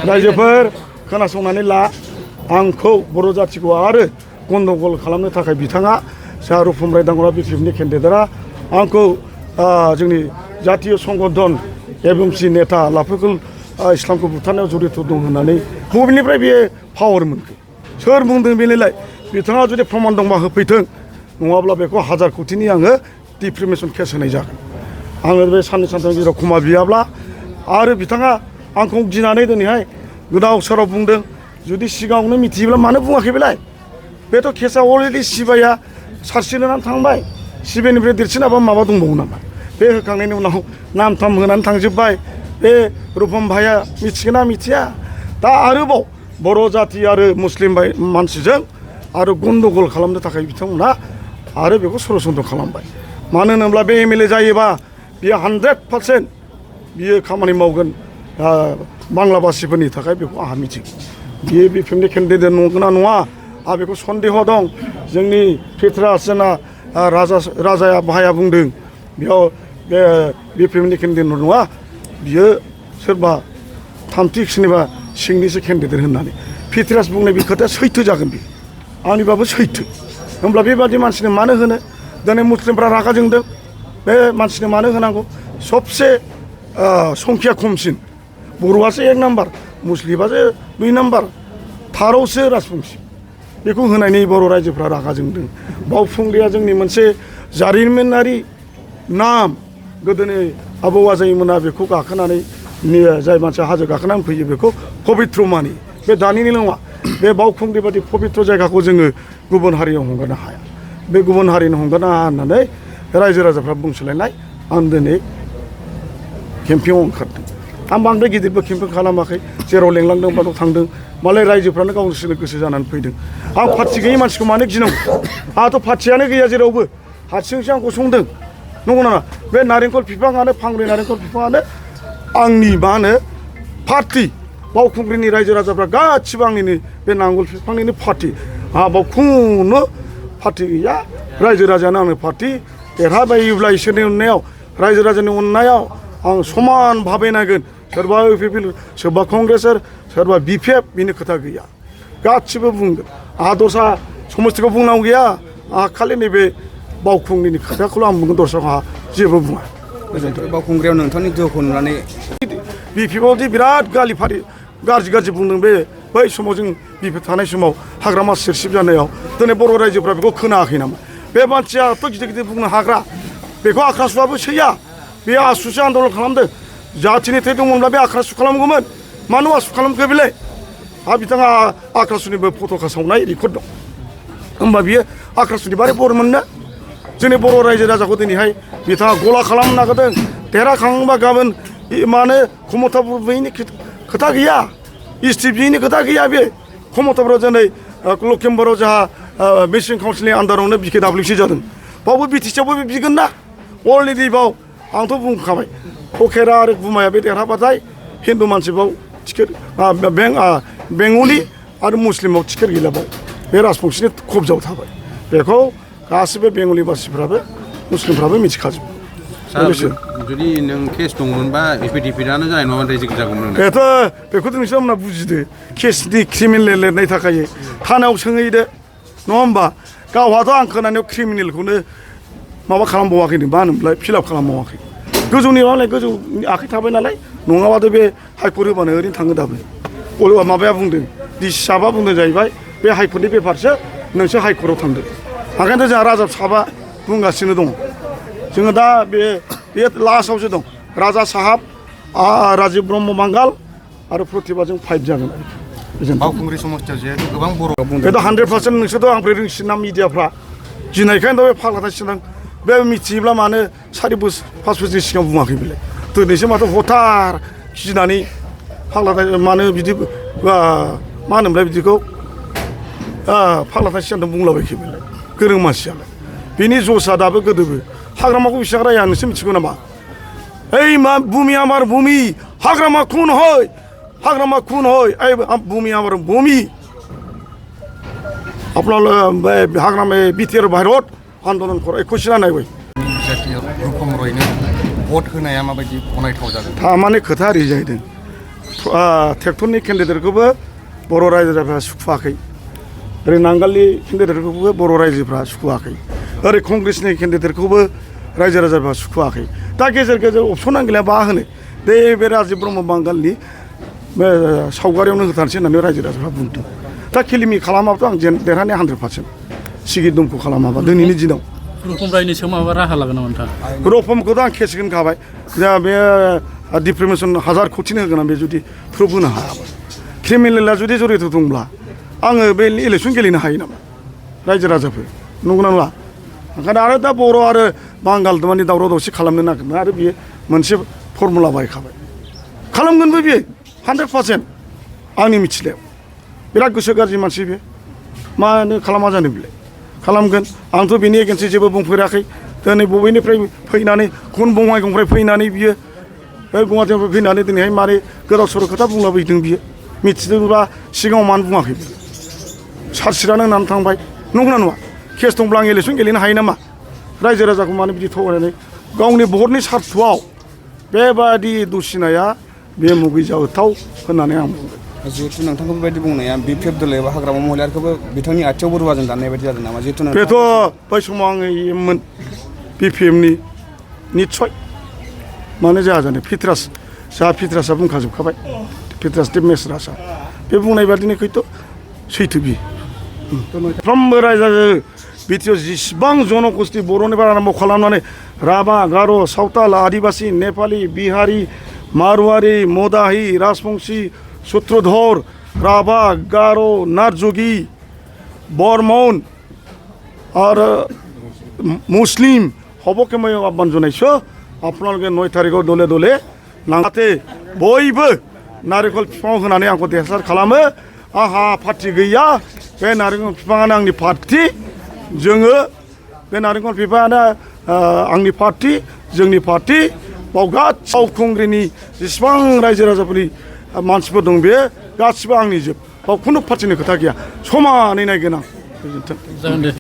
रायजोफोर खोनासंनानै ला आंखौ बर' जाथिखौ आरो गन्दगल खालामनो थाखाय बिथाङा जा रुपम रायदांगरा बिटिएफनि केन्डिडेटआ आंखौ जोंनि जातीय संगठन एबमसि नेता लाफोगोल इस्लामखौ बुथारनायाव जड़ित दं होननानै बबेनिफ्राय बेयो पावार मोनखो सोर बुंदों बेनिलाय बिथाङा जुदि प्रमाण दंबा होफैथों नङाब्ला बेखौ 1000 कोटिनि आङो डिफेमेशन केस होनाय जागोन आङो बे साननै सानथामनि गेजेराव क्षमा बियाब्ला आरो बिथाङा आंखौ गिनानै दिनैहाय गोदाव सोराव बुंदों जुदि सिगाङावनो मिथियोब्ला मानो बुङाखै बेलाय बेथ' केसआ अलरेडि सिबिआइआ सार्चि होनानै थांबाय सिबिआइनिफ्राय देरसिनाबा माबा दंबावो नामा बे होखांनायनि उनाव नाम थाम होनानै थांजोब्बाय बे रुपम भाइआ मिथिगोना मिथिया दा आरोबाव बर' जाति आरो मुस्लिम मानसिजों आरो गन्दगल खालामनो थाखाय बिथांमोना आरो बेखौ षड़यन्त्र खालामबाय मानो होनोब्ला बे एमएलए जायोबा बियो 100% बियो खामानि मावगोन बांलाबासिफोरनि थाखाय बेखौ आंहा मिथिगौ बियो बिपिएफनि केन्डिडेट नंगौना नङा आंहा बेखौ सन्देह दं जोंनि प्रिथ्वीराज राजाया भाइआ बुंदों बेयाव बे बिपिएफनि केन्डिडेट नङा बियो सोरबा थामथि सोरनिबा सिंनिसो केन्डिडेट होननानै प्रिथ्वीराज बुंनाय बे खोथाया सैथो जागोन बे आंनिबाबो सैथो होमब्ला बेबादि मानसिनो मानो होनो दिनै मुस्लिमफ्रा रागा जोंदों बे मानसिनो मानो होनांगौ सबसे संख्या खमसिन बर'आसो 1 नाम्बार मुस्लिमासो 2 नाम्बार थारावसो राजबंशी बेखौ होनायनि बर' रायजोफ्रा रागा जोंदों बावखुंग्रिया जोंनि मोनसे जारिमिनारि नाम गोदोनि आबौ आजैमोना बेखौ गाखोनानै जाय मानसिया हाजो गाखोनानै फैयो बेखौ पबित्र मानियो बे दानिनि नङा बे बावखुंग्रि बादि पबित्र जायगाखौ जोङो गुबुन हारियाव हंगारनो हाया बे गुबुन हारिनो हंगारनो हाया होननानै रायजो राजाफ्रा बुंसोलायनाय आं दिनै केम्पिङाव ओंखारदों आं बांद्राय गिदिरबो केम्पिं खालामाखै जेराव लेंलांदों बाव थांदों मालाय रायजोफ्रानो गावसोरनो गोसो जानानै फैदों आं पार्टि गैयै मानसिखौ मानो गिनांगौ आंहाथ' पार्टियानो गैया जेरावबो हारसिंसो आं गसंदों नंगौ नामा बे नारेंखल बिफाङानो फांब्रै नारेंखल बिफाङानो आंनि मा होनो पार्टि बावखुंग्रिनि रायजो राजाफ्रा गासिबो आंनिनो बे नांगोल बिफांनिनो पार्टि आंहा बाव खुनु पार्टि गैया रायजो राजायानो आंनो पार्टि देरहाबायोब्ला इसोरनि अननायाव रायजो राजानि अननायाव आं समान भाबै नायगोन सोरबा इउपिपि सोरबा कंग्रेसर सोरबा बिपिएफ बेनि खोथा गैया गासिबो बुंगोन आंहा दस्रा समस्तिखौ बुंनांगौ गैया आंहा खालि नैबे बावखुंग्रिनि खोथाखौल' आं बुंगोन दस्राखौ आंहा जेबो बुङा बावखुंग्रियाव नोंथांनि दुखुखौ नुनानै बिपिएफआवदि बिराद गाज्रि बुंदों बे बै समाव जों बिपिएफ थानाय समाव हाग्रामा सेरसिब जानायाव दिनै बर' रायजोफ्रा बेखौ खोनायाखै नामा बे मानसियाथ' गिदिर गिदिर बुंनो हाग्रा बेखौ आख्रासुआबो सैया बे आसुसो आन्दलन खालामदों जाथिनि थै दंमोनब्ला बे आख्रासु खालामगौमोन मानो आसु खालामखो बेलाय बिथाङा आख्रासुनिबो फट'खा सावनाय रेकर्ड दं होमबा बियो आख्रासुनि बारै बर मोननो जोंनि बर' रायजो राजाखौ दिनैहाय बिथाङा गला खालामनो नागिरदों देरहाखांबा गाबोन मानो क्षमता बुबैनि खोथा गैया इस्टिपिनि खोथा गैया बे क्षमताफोराव दिनै लखिमपुराव जोंहा मिसिं काउन्सिलनि आन्दारावनो बिकेडब्लिउसि जादों बावबो बिटिसिआवबो बिगोन ना अलरेडि बाव आंथ' बुंखाबाय फकेरा आरो गुमाया बे देरहाबाथाय हिन्दु मानसिबाव टिकेट बेंगलि आरो मुस्लिमाव टिकेट गैला बाव बे राजबंशीनि खबजायाव थाबाय बेखौ गासिबो बेंगलि मानसिफ्राबो मुस्लिमफ्राबो मिथिखाजोबो जुदि नों केस दंमोनबा एफिडेभिटआनो जानाय नङा रेजेक्ट जागौमोन बेखौथ' नोंसोरमोनहा बुजिदो केसनि क्रिमिनेल लिरनाय थाखायो थानायाव सोंहैदो नङा होमबा गावहाथ' आं खोनानायाव क्रिमिनेलखौनो माबा खालामबावाखैनो मा होनोमोनलाय फिलआप खालामबावाखै गोजौनि माबालाय गोजौनि आखाइ थाबाय नालाय नङाबाथ' बे हाइकर्ट होबानो ओरैनो थाङो दाबो माबाया बुंदों डिसि साबा बुंदों जाहैबाय बे हाइकर्टनि पेपारसो नोंसो हाइकर्टआव थांदो ओंखायनोथ' जोंहा राजा साबा बुंगासिनो दङ जोङो दा बे लास्टआवसो दं राजा साहाब राजिब ब्रह्म बांगाल आरो प्रतिभाजों 5 जागोन बावखुंग्रि समस्थियाव जिहेतु गोबां बर' बुंदों बेथ' 100% नोंसोरथ' आंफ्राय रोंसिना मिडियाफ्रा गिनायखायनोथ' बे फाग्लाथासिदों बे मिथियोब्ला मानो 4 बोसोर 5 बोसोरनि सिगां बुङाखै बेलाय दिनैसो माथो हथार गिनानै फाग्लाथाय मानो बिदि मा होनोमोनलाय बिदिखौ फाग्लाथाय सिगां बुंलाबायखै बेलाय गोरों मानसियालाय बिनि जसा दाबो गोदोबो हाग्रामाखौ बेसेबां राया नोंसोर मिथिगौ नामा ओइ मा भूमि आमार भूमि हाग्रामा खुन हय এই ভূমি আমার ভূমি আপনার হাগ্রামে বিটিআর भारत आन्दलन कर कुइसना नायबाय रुपम रयनो भट होनाया माबायदि गनायथाव जादों थारमाने खोथा ओरै जाहैदों ट्रेक्टरनि केन्डिडेटखौबो बर' रायजो राजाफ्रा सुखुवाखै ओरै नांगालनि केन्डिडेटखौबो बर' रायजोफ्रा सुखुवाखै ओरै कंग्रेसनि केन्डिडेटखौबो रायजो राजाफ्रा सुखुवाखै दा गेजेर गेजेर अपसन नांगौलाय मा होनो बे राजिब ब्रह्म बांगालनि बे सावगारियावनो होथारसै होननानै रायजो राजाफ्रा बुंदों दा खेलिमि खालामाबाथ' आं देरहानाया 100% सिगि दुमखौ खालामाबा दिनैनि दिनाव रुकुम रायनि सायाव माबा राहा लागोन नामा नोंथां रफमखौथ' आं केस होनखाबाय दा बे डिप्रेमेसन 1000 कौटिनि होगोन आं बे जुदि प्रुफ होनो हायाबा क्रिमिनेला जुदि जरित दंब्ला आङो बे इलेक्सन गेलेनो हायो नामा रायजो राजाफोर नंगौना नङा ओंखायनो आरो दा बर' आरो बांगाल माने दावराव दावसि खालामनो नागिरदों आरो बियो मोनसे फर्मुला बाहायखाबाय खालामगोनबो बियो 100% आंनि मिथिनायाव बिराद गोसो गाज्रि मानसि बे मानो खालामा जानो बिलाय खालामगोन आंथ' बिनि एगेन्सै जेबो बुंफेराखै दिनै बबेनिफ्राय फैनानै खुन बङाइगावनिफ्राय फैनानै बियो गुवाहाटिनिफ्राय फैनानै दिनैहाय मारै गोदाव सोराव खोथा बुंलाबायदों बियो मिथिदोंब्ला सिगाङाव मानो बुङाखै सार्सिरानो होननानै थांबाय नंगौना नङा केस दंब्ला आं इलेक्सन गेलेनो हायो नामा रायजो राजाखौ मानो बिदि थगायनानै गावनि भटनि सार्थआव बेबादि दुसिनाया बे मुगैजाथाव होननानै आं बुंगोन जिहेतु नोंथांखौ बेबायदि बुंनाया बिपिएफ दल एबा हाग्रामा महिलारिखौबो बिथांनि आथिङावबो रुवाजों दाननाय बायदि जादों नामा जिहेतु बेथ' बै समाव आङो एममोन बिपिएमनि निस्सय मानो जाया जानो फितराज जाहा फितराजआ बुंखाजोबखाबाय फितराज देब मेसराजआ बे बुंनाय बादिनिखैथ' सैथो बियो फ्रोमबो रायजो बिटिआर जेसेबां जनगस्ति बर'निफ्राय आरम्भ खालामनानै राभा गार' सावताल आदिबासि नेपालि बिहारि मारवारि मदाहि राजबंशी सूत्रधर राभा गार' नार्जगि बर्मन आरो मुस्लिम सबके मैं आह्वान जनायছো आपनालोके 9 तारिखआव दले दले जाहाथे बयबो नारेंखल बिफाङाव होनानै आंखौ देरहासार खालामो आंहा पार्टी गैया बे नारेंखल बिफाङानो आंनि पार्टी जोङो बे नारेंखल बिफाङानो आंनि पार्टी जोंनि पार्टी बाव गासै बावखुंग्रिनि जेसेबां रायजो राजाफोरनि मानसिफोर दं बे गासिबो आंनि जोब बाव खुनु पार्टीनि खोथा गैया समानै नायगोन आं गोजोन्थों जागोन दे